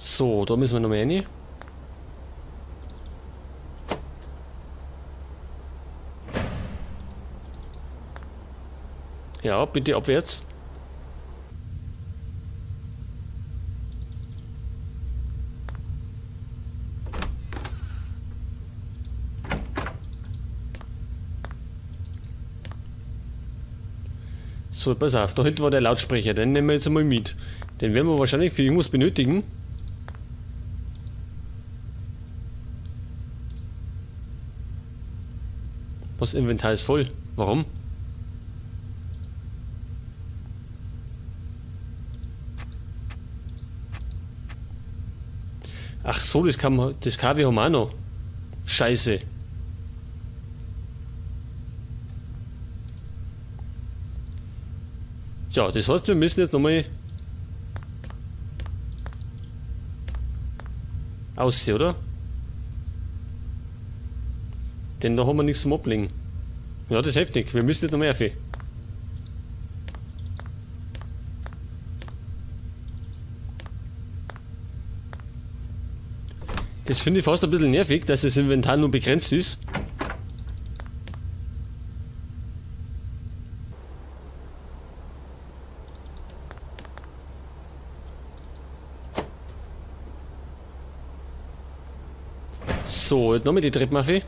So, da müssen wir nochmal rein. Ja, bitte abwärts. So, pass auf, da hinten war der Lautsprecher, den nehmen wir jetzt einmal mit. Den werden wir wahrscheinlich für irgendwas benötigen. Was, Inventar ist voll? Warum? Ach so, das KW haben wir auch noch. Scheiße. Ja, das heißt, wir müssen jetzt nochmal aussehen, oder? Denn da haben wir nichts zum Ablegen. Ja, das hilft nicht. Wir müssen jetzt nochmal rauf. Das finde ich fast ein bisschen nervig, dass das Inventar nur begrenzt ist. So, jetzt nochmal die Treppen auf. Und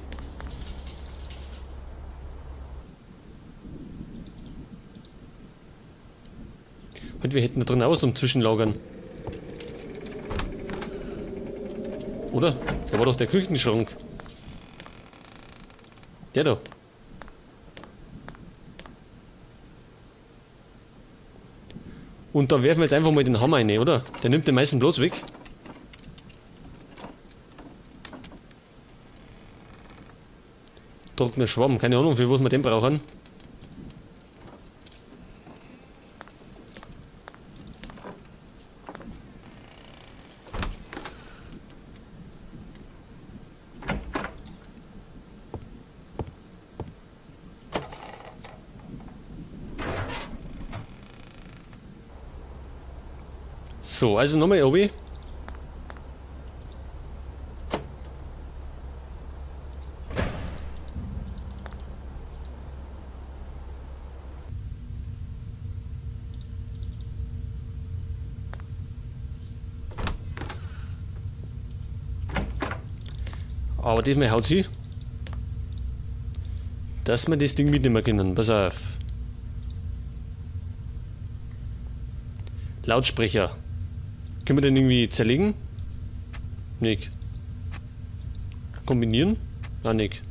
wir hätten da drin auch was zum Zwischenlagern. Oder? Da war doch der Küchenschrank. Der da. Und da werfen wir jetzt einfach mal den Hammer rein, oder? Der nimmt den meisten Platz weg. Trockener Schwamm, keine Ahnung, für was wir den brauchen. So, also nochmal obi. Aber diesmal haut sie, dass wir das Ding mitnehmen können. Pass auf. Lautsprecher. Können wir den irgendwie zerlegen? Nick. Kombinieren? Ah, nick.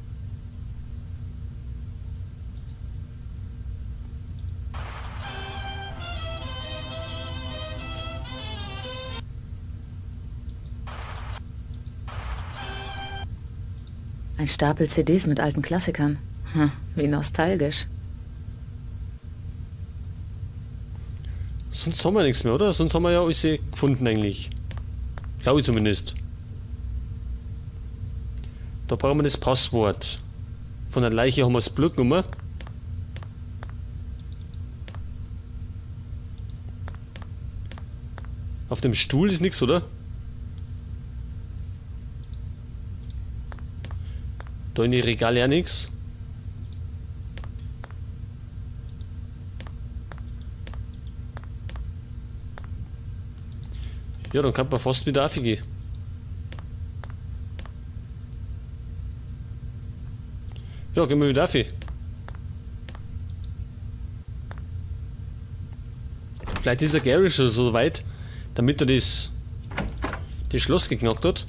Ein Stapel CDs mit alten Klassikern. Wie nostalgisch. Sonst haben wir nichts mehr, oder? Sonst haben wir ja alles gefunden eigentlich. Glaube ich zumindest. Da brauchen wir das Passwort. Von der Leiche haben wir das Blut genommen. Auf dem Stuhl ist nichts, oder? Da in die Regale auch nix. Ja, dann kann man fast wieder aufgehen. Ja, gehen wir wieder auf. Vielleicht ist der Gary schon so weit, damit er das Schloss geknackt hat.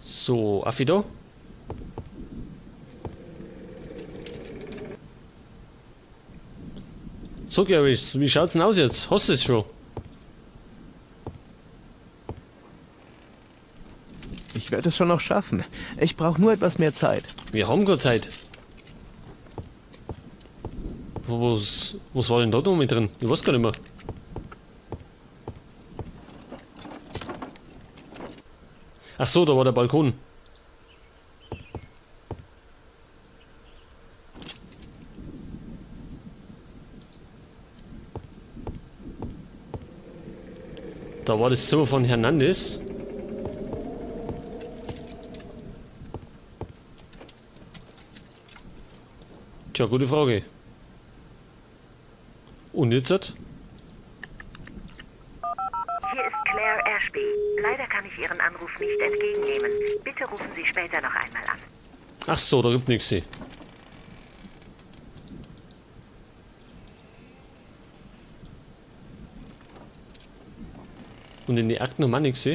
So, Affi da. So, Gary, wie schaut's denn aus jetzt? Hast du es schon? Ich werde es schon noch schaffen. Ich brauche nur etwas mehr Zeit. Wir haben keine Zeit. Was war denn da noch mit drin? Ich weiß gar nicht mehr. Ach so, da war der Balkon. Da war das Zimmer von Hernandez. Tja, gute Frage. Und jetzt? Hier ist Claire Ashby. Leider kann ich Ihren Anruf nicht entgegennehmen. Bitte rufen Sie später noch einmal an. Ach so, da gibt nichts. Und in die Akten haben wir nichts.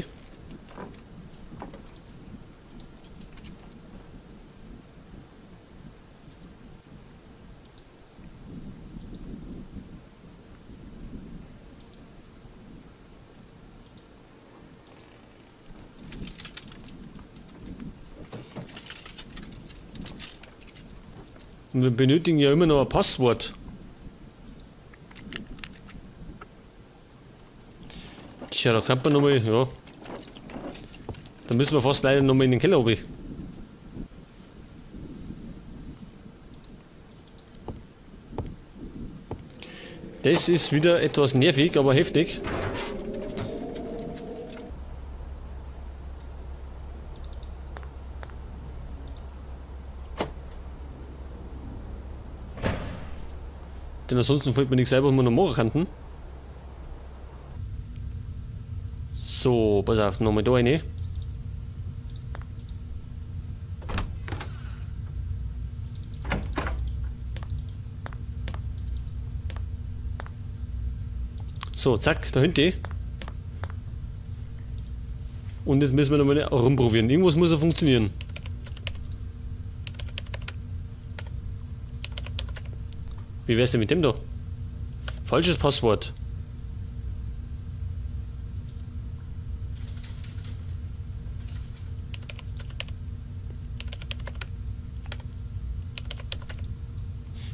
Und wir benötigen ja immer noch ein Passwort. Tja, da kann man nochmal, ja. Da müssen wir fast leider nochmal in den Keller runter. Das ist wieder etwas nervig, aber heftig. Denn ansonsten fällt mir nichts ein, was wir noch machen könnten. So, pass auf, nochmal da rein. So, zack, da hinten. Und jetzt müssen wir nochmal rumprobieren. Irgendwas muss ja funktionieren. Wie wär's denn mit dem da? Falsches Passwort.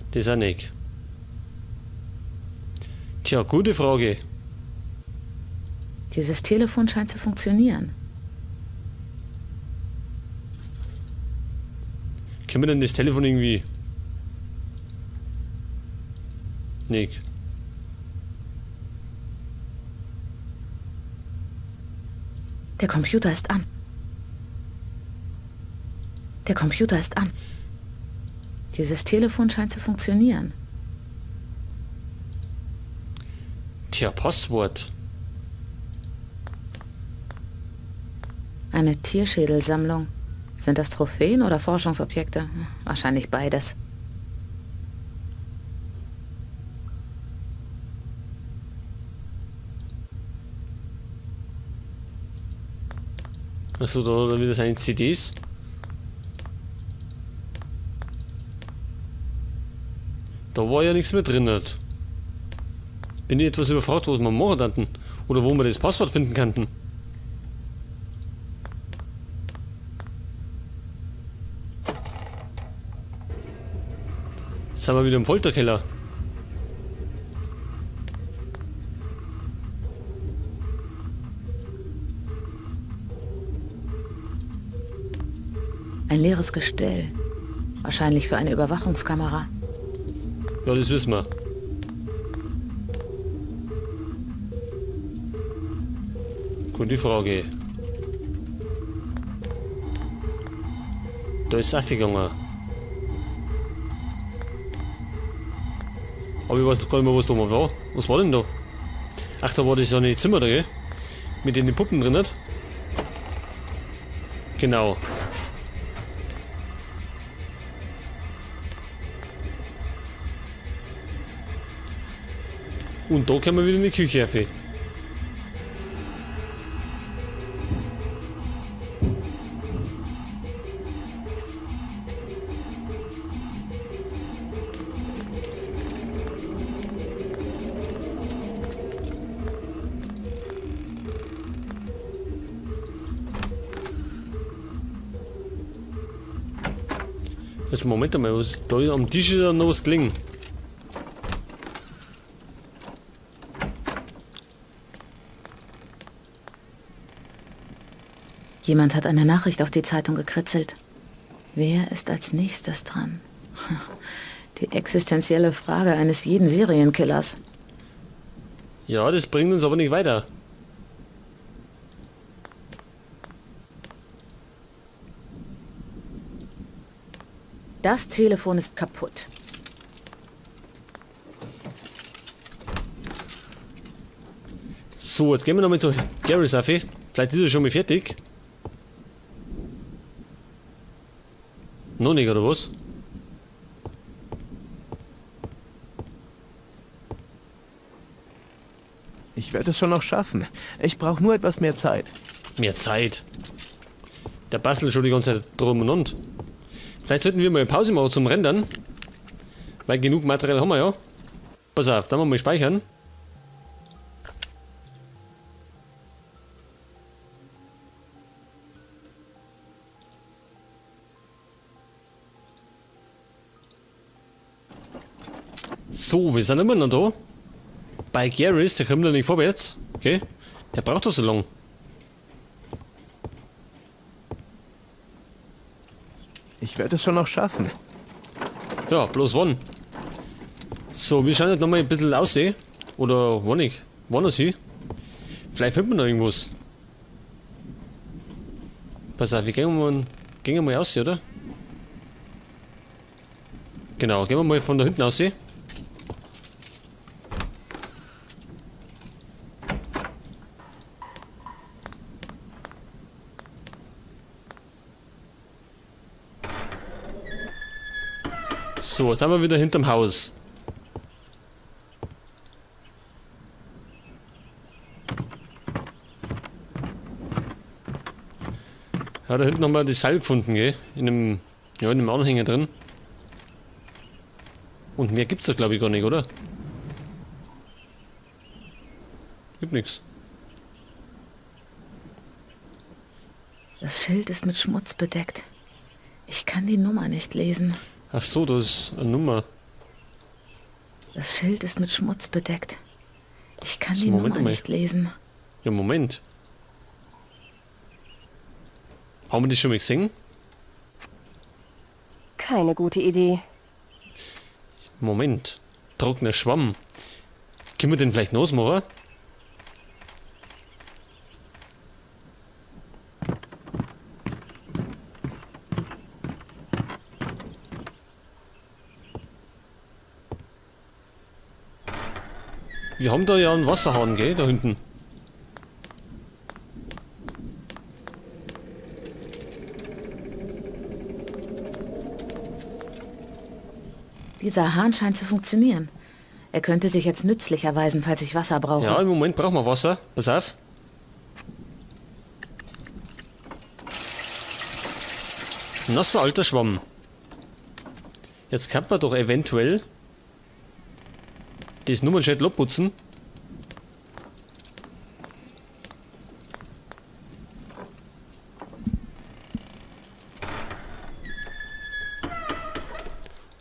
Das auch nicht. Tja, gute Frage. Dieses Telefon scheint zu funktionieren. Können wir denn das Telefon irgendwie... Nick. Der Computer ist an. Der Computer ist an. Dieses Telefon scheint zu funktionieren. Tja, Passwort. Eine Tierschädelsammlung. Sind das Trophäen oder Forschungsobjekte? Wahrscheinlich beides. Achso, da hat er wieder seine CDs. Da war ja nichts mehr drin. Jetzt bin ich etwas überfragt, was wir machen könnten. Oder wo wir das Passwort finden könnten. Jetzt sind wir wieder im Folterkeller. Ein leeres Gestell. Wahrscheinlich für eine Überwachungskamera. Ja, das wissen wir. Gute Frage. Da ist es aufgegangen. Aber ich weiß doch gar nicht mehr, was da mal war. Was war denn da? Ach, da war das ja ein Zimmer da, gell? Mit den Puppen drin, nicht? Genau. Und da können wir wieder in die Küche rauf. Jetzt Moment einmal, was, da ist am Tisch ist ja noch was gelegen. Jemand hat eine Nachricht auf die Zeitung gekritzelt. Wer ist als nächstes dran? Die existenzielle Frage eines jeden Serienkillers. Ja, das bringt uns aber nicht weiter. Das Telefon ist kaputt. So, jetzt gehen wir nochmal zu Gary Safi. Vielleicht ist er schon mal fertig. Noch nicht, oder was? Ich werde es schon noch schaffen. Ich brauche nur etwas mehr Zeit. Mehr Zeit. Der bastelt schon die ganze Zeit drum und und. Vielleicht sollten wir mal eine Pause machen zum Rendern. Weil genug Material haben wir ja. Pass auf, dann mal speichern. So, wir sind immer noch da. Bei Garys, der kommt noch nicht vorwärts. Okay, der braucht doch so lange. Ich werde es schon noch schaffen. Ja, bloß wann. So, wir schauen jetzt nochmal ein bisschen aussehen. Oder wann ich? Wann ist sie? Vielleicht findet man noch irgendwas. Pass auf, wir gehen mal aussehen, oder? Genau, gehen wir mal von da hinten aussehen. So, jetzt sind wir wieder hinterm Haus. Ja, da hinten haben wir die Seil gefunden, gell? In einem, ja, in einem Anhänger drin. Und mehr gibt's da, glaub ich, gar nicht, oder? Gibt nix. Das Schild ist mit Schmutz bedeckt. Ich kann die Nummer nicht lesen. Ach so, das ist eine Nummer. Das Schild ist mit Schmutz bedeckt. Ich kann So, die Moment Nummer mal. nicht lesen. Ja, Moment. Haben wir das schon mal gesehen? Keine gute Idee. Moment. Trockener Schwamm. Können wir den vielleicht nass machen? Wir haben da ja einen Wasserhahn, gell, da hinten. Dieser Hahn scheint zu funktionieren. Er könnte sich jetzt nützlich erweisen, falls ich Wasser brauche. Ja, im Moment brauchen wir Wasser. Pass auf. Nasser alter Schwamm. Jetzt kann man doch eventuell das Nummernschild abputzen.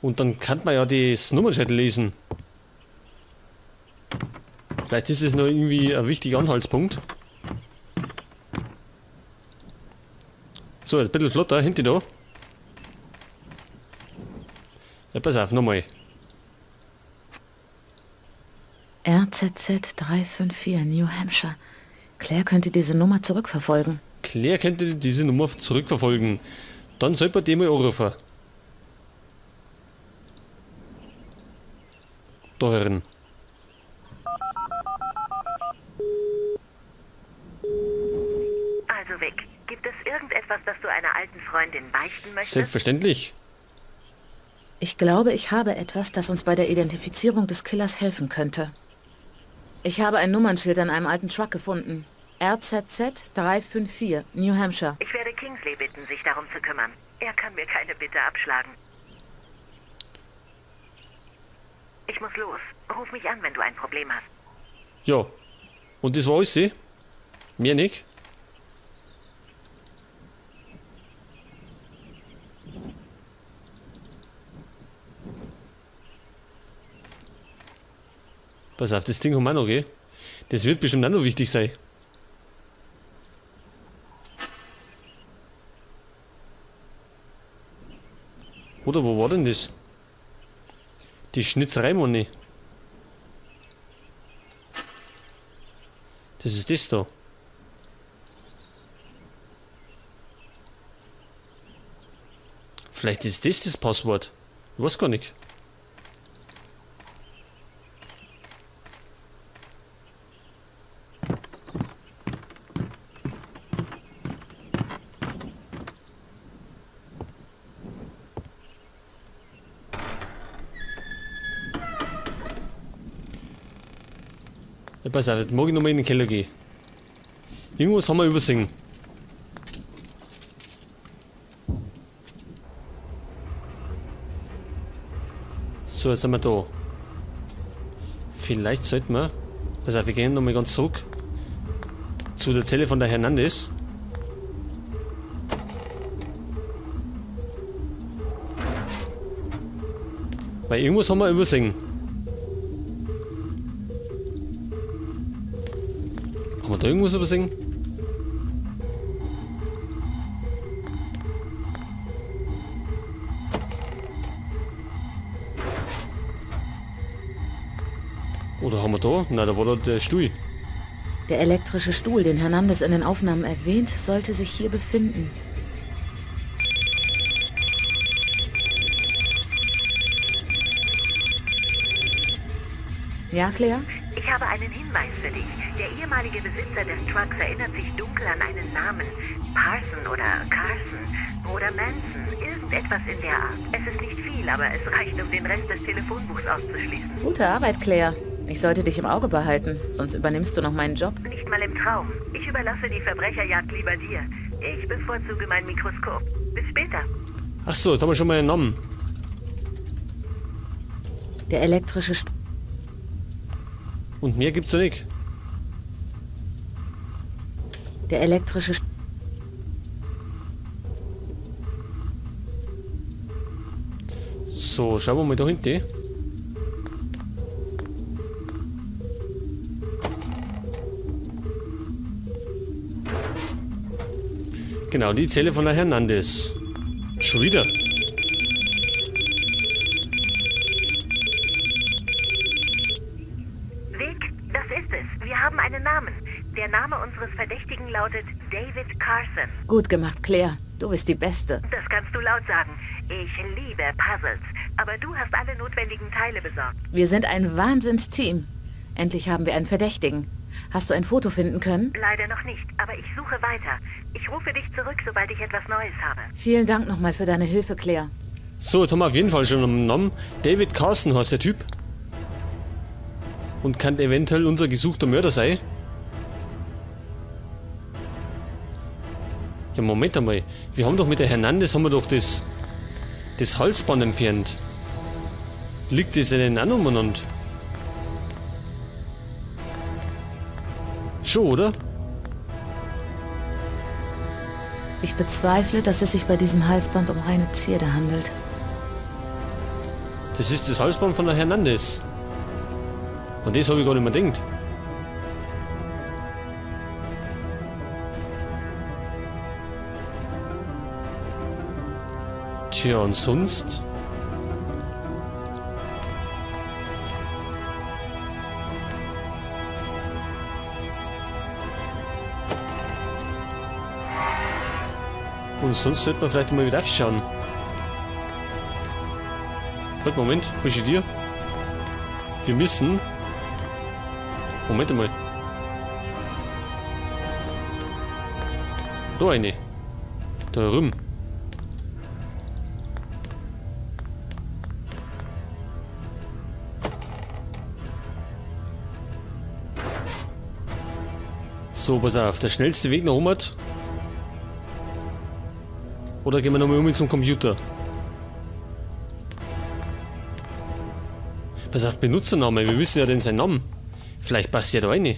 Und dann kann man ja das Nummernschild lesen. Vielleicht ist es noch irgendwie ein wichtiger Anhaltspunkt. So, jetzt ein bisschen flotter, hinter da. Ja, pass auf, nochmal. RZZ 354, New Hampshire. Claire könnte diese Nummer zurückverfolgen. Claire könnte diese Nummer zurückverfolgen. Dann sollte man die mal anrufen. Da herin. Also Vic, gibt es irgendetwas, das du einer alten Freundin beichten möchtest? Selbstverständlich. Ich glaube, ich habe etwas, das uns bei der Identifizierung des Killers helfen könnte. Ich habe ein Nummernschild an einem alten Truck gefunden. RZZ 354, New Hampshire. Ich werde Kingsley bitten, sich darum zu kümmern. Er kann mir keine Bitte abschlagen. Ich muss los. Ruf mich an, wenn du ein Problem hast. Ja. Und das war alles, eh? Mehr nicht? Pass auf, das Ding haben wir auch noch, gell? Das wird bestimmt auch noch wichtig sein. Oder wo war denn das? Die Schnitzerei, Moni. Das ist das da. Vielleicht ist das das Passwort. Ich weiß gar nicht. Ja, pass auf, jetzt mag ich nochmal in den Keller gehen. Irgendwas haben wir übersehen. So, jetzt sind wir da. Vielleicht sollten wir... Pass auf, wir gehen nochmal ganz zurück. Zu der Zelle von der Hernandez. Weil irgendwas haben wir übersehen. Haben wir da irgendwas übersehen? Oder haben wir da? Nein, da war da der Stuhl. Der elektrische Stuhl, den Hernandez in den Aufnahmen erwähnt, sollte sich hier befinden. Ja, Claire? Ich habe einen Hinweis für dich. Der ehemalige Besitzer des Trucks erinnert sich dunkel an einen Namen. Parson oder Carson oder Manson. Irgendetwas in der Art. Es ist nicht viel, aber es reicht, um den Rest des Telefonbuchs auszuschließen. Gute Arbeit, Claire. Ich sollte dich im Auge behalten, sonst übernimmst du noch meinen Job. Nicht mal im Traum. Ich überlasse die Verbrecherjagd lieber dir. Ich bevorzuge mein Mikroskop. Bis später. Ach so, jetzt haben wir schon mal einen Namen. Der elektrische Stuhl. Und mehr gibt's ja nicht. Der elektrische St- So, schauen wir mal da hinten. Genau, die Zelle von der Hernandez. Schon wieder. Vic, das ist es. Wir haben einen Namen. Der Name unseres Verdächtigen lautet David Carson. Gut gemacht, Claire. Du bist die Beste. Das kannst du laut sagen. Ich liebe Puzzles. Aber du hast alle notwendigen Teile besorgt. Wir sind ein Wahnsinnsteam. Endlich haben wir einen Verdächtigen. Hast du ein Foto finden können? Leider noch nicht, aber ich suche weiter. Ich rufe dich zurück, sobald ich etwas Neues habe. Vielen Dank nochmal für deine Hilfe, Claire. So, jetzt haben wir auf jeden Fall schon einen Namen. David Carson heißt der Typ. Und kann eventuell unser gesuchter Mörder sein. Ja, Moment einmal. Wir haben doch mit der Hernandez haben wir doch das Halsband entfernt. Liegt das denn auch noch umeinander? Schon, oder? Ich bezweifle, dass es sich bei diesem Halsband um reine Zierde handelt. Das ist das Halsband von der Hernandez. Und das habe ich gar nicht mehr gedacht. Tja, und sonst? Und sonst sollte man vielleicht mal wieder aufschauen. Halt, Moment, frische dir. Wir müssen... Moment einmal. Da eine. Da rum. So, pass auf. Der schnellste Weg nach oben. Oder gehen wir nochmal um zum Computer? Pass auf, Benutzername. Wir wissen ja den seinen Namen. Vielleicht passt ja da rein.